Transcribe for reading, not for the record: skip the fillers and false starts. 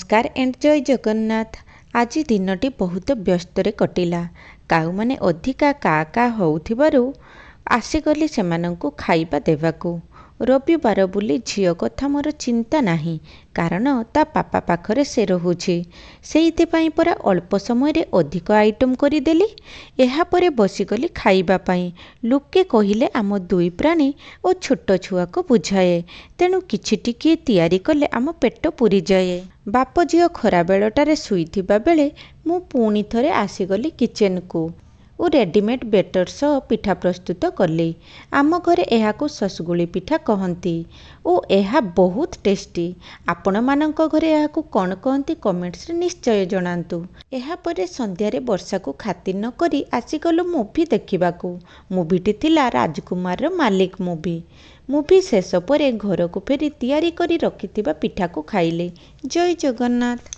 ନମସ୍କାର ଏଣ୍ଡ ଜୟ ଜଗନ୍ନାଥ। ଆଜି ଦିନଟି ବହୁତ ବ୍ୟସ୍ତରେ କଟିଲା। କାଉମାନେ ଅଧିକା କା କା ହେଉଥିବାରୁ ଆସିଗଲି ସେମାନଙ୍କୁ ଖାଇବା ଦେବାକୁ। ରବିବାର ବୋଲି ଝିଅ କଥା ମୋର ଚିନ୍ତା ନାହିଁ, କାରଣ ତା ପାପା ପାଖରେ ସେ ରହୁଛି। ସେଇଥିପାଇଁ ପରା ଅଳ୍ପ ସମୟରେ ଅଧିକ ଆଇଟମ୍ କରିଦେଲି। ଏହାପରେ ବସିଗଲି ଖାଇବା ପାଇଁ। ଲୋକେ କହିଲେ ଆମ ଦୁଇ ପ୍ରାଣୀ ଓ ଛୋଟ ଛୁଆକୁ ବୁଝାଏ, ତେଣୁ କିଛି ଟିକିଏ ତିଆରି କଲେ ଆମ ପେଟ ପୁରିଯାଏ। ବାପ ଝିଅ ଖରାବେଳଟାରେ ଶୋଇଥିବା ବେଳେ ମୁଁ ପୁଣି ଥରେ ଆସିଗଲି କିଚେନକୁ ଓ ରେଡ଼ିମେଡ଼ ବେଟର ସହ ପିଠା ପ୍ରସ୍ତୁତ କଲି। ଆମ ଘରେ ଏହାକୁ ସସଗୁଳି ପିଠା କହନ୍ତି ଓ ଏହା ବହୁତ ଟେଷ୍ଟି। ଆପଣମାନଙ୍କ ଘରେ ଏହାକୁ କ'ଣ କହନ୍ତି କମେଣ୍ଟସରେ ନିଶ୍ଚୟ ଜଣାନ୍ତୁ। ଏହାପରେ ସନ୍ଧ୍ୟାରେ ବର୍ଷାକୁ ଖାତିର ନ କରି ଆସିଗଲୁ ମୁଭି ଦେଖିବାକୁ। ମୁଭିଟି ଥିଲା ରାଜକୁମାରର ମାଲିକ ମୁଭି। ମୁଭି ଶେଷ ପରେ ଘରକୁ ଫେରି ତିଆରି କରି ରଖିଥିବା ପିଠାକୁ ଖାଇଲି। ଜୟ ଜଗନ୍ନାଥ।